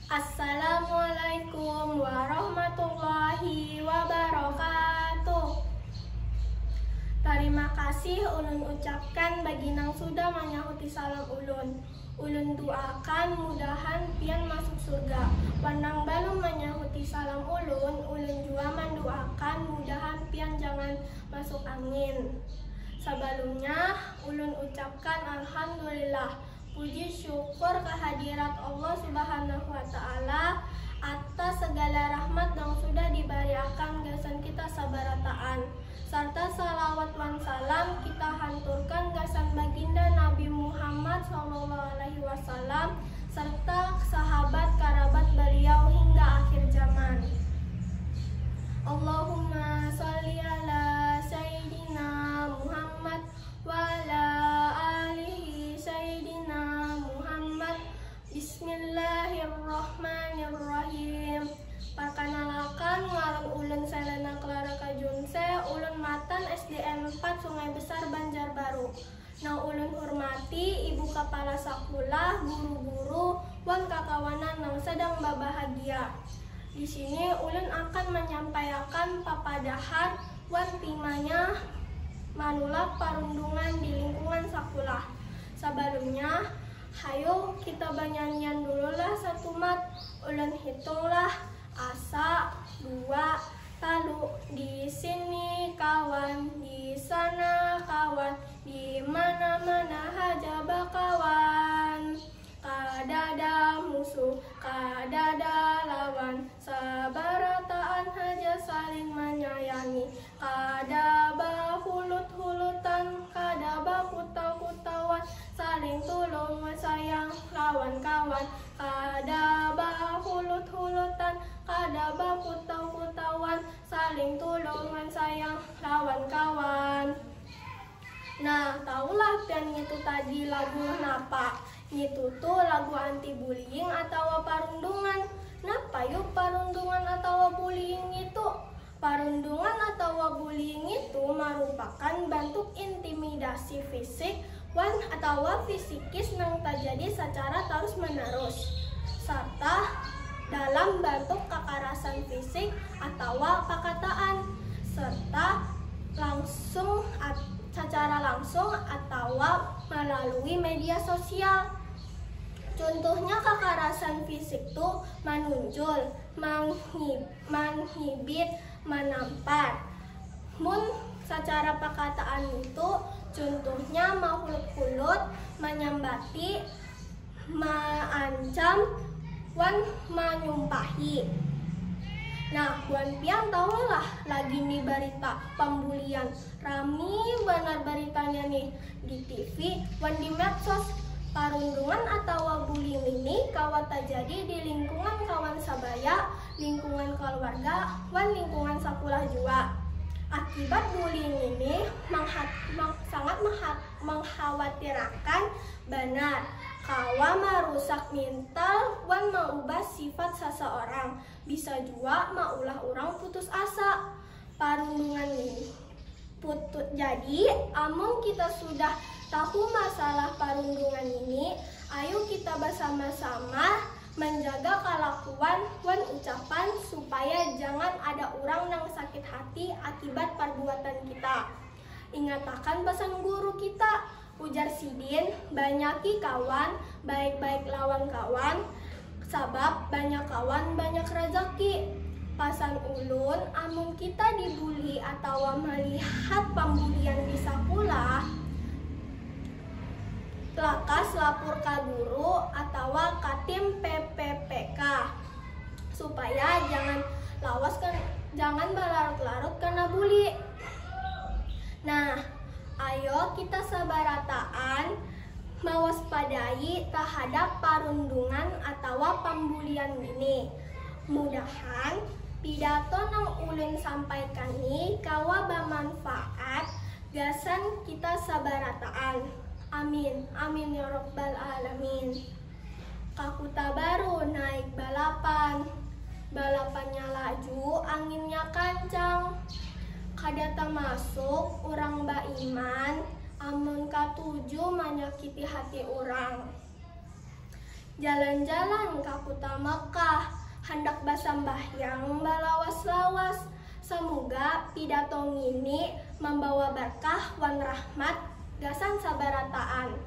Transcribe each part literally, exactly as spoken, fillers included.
Assalamualaikum warahmatullahi wabarakatuh. Tarima kasih ulun ucapkan bagi nang sudah manyahuti salam ulun. Ulun duakan mudahan pian masuk surga. Wan nang balum manyahuti salam ulun, ulun jua manduakan mudahan pian jangan masuk angin. Sabalumnya, ulun ucapkan alhamdulillah. Puji syukur kehadirat Allah Subhanahu wa Ta'ala atas segala rahmat yang sudah dibariakan gasan kita sabarataan, serta salawat wan salam kita hanturkan gasan baginda Nabi Muhammad sallallahu alaihi wasallam serta sahabat karabat beliau hingga akhir zaman. Allahumma sholli ala Sayyidina Muhammad wa ala alihi Sayyidina Muhammad. Bismillahirrahmanirrahim. Perkenalkan, ngaran ulun Selena Clara Kajunse, ulun matan S D N empat Sungai Besar, Banjarbaru. Nang ulun hurmati ibu kepala sakulah, guru-guru, wan kakawanan nang sedang babahagia. Di sini ulun akan menyampaikan papadahan wan timanya manulak parundungan di lingkungan sakulah. Sabalumnya, hayu kita banyanyian dululah satumat. Ulun hitunglah, asa, dua, talu. Di sini kawan, di sana kawan, di mana-mana haja bakawan. Kadada musuh, kadada lawan, sabarataan haja saling manyayangi. Kada bahulut-hulutan, kada bakutau-kutauan, saling tulung wan sayang lawan kawan. Kada bahulut-hulutan, kada bakutau-kutauan, saling tulung wan sayang lawan kawan. Nah, tahulah pian ngitu tadi lagu napa? Ngitu tu lagu anti bullying atawa parundungan. Napa yu parundungan atawa bullying ngitu? Parundungan atawa bullying ngitu marupakan bantuk intimidasi fisik wan atawa fisikis nang tajadi sacara tarus-manarus, sarta dalam bantuk kakarasan fisik atawa pakataan, serta langsung at- sacara langsung atawa melalui media sosial. Contohnya kakarasan fisik tu manunjul, manghi- manghibit, manampar. Mun sacara pakataan itu contohnya mahulut-hulut, manyambati, maancam, wan manyumpahi. Nah, buan pian tahulah lagi ni barita pambulian. Rami banar baritanya nih di T V wan di medsos. Parundungan atawa bullying ini kawa tajadi di lingkungan kawan sabaya, lingkungan kaluarga, wan lingkungan sakulah jua. Akibat bullying ini manghat- mang- sangat menghat- mengkhawatirakan banar, kawa marusak mental wan maubah sifat sasaorang, bisa jua maulah urang putus asa. Parundungan ini putus. Jadi, amun kita sudah tahu masalah parundungan ini, ayu kita basama-sama manjaga kalakuan wan ucapan supaya jangan ada urang nang sakit hati akibat parbuatan kita. Ingatakan pasan guru kita, ujar sidin, banyaki kawan, baik-baik lawan kawan, sabab banyak kawan banyak rajaki. Pasan ulun, amun kita dibuli atawa malihat pambulian di sakulah, lakas lapur ka guru atawa ka tim P P P K supaya jangan lawas ken- jangan balarut-larut kena buli. Nah, ayo kita sabarataan mawaspadai tahadap parundungan atawa pambulian ngini. Mudahan pidato nang ulun sampaikan ni kawa bamanfaat gasan kita sabarataan. Amin, amin ya rabbal alamin. Ka Kota Baru naik balapan. Balapannya laju, anginnya kancang. Kada tamasuk urang baiman amun katuju manyakiti hati urang. Jalan-jalan ka kuta Mekah, handak basambahyang balawas-lawas. Samuga pidato ngini mambawa barkah wan rahmat gasan sabarataan.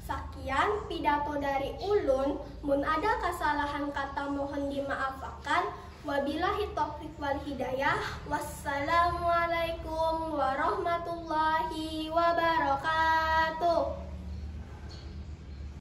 Sakian pidato dari ulun, mun ada kasalahan kata mohon dimaafakan. Wabillahi taufiq wal hidayah. Wassalamualaikum warahmatullahi wabarakatuh.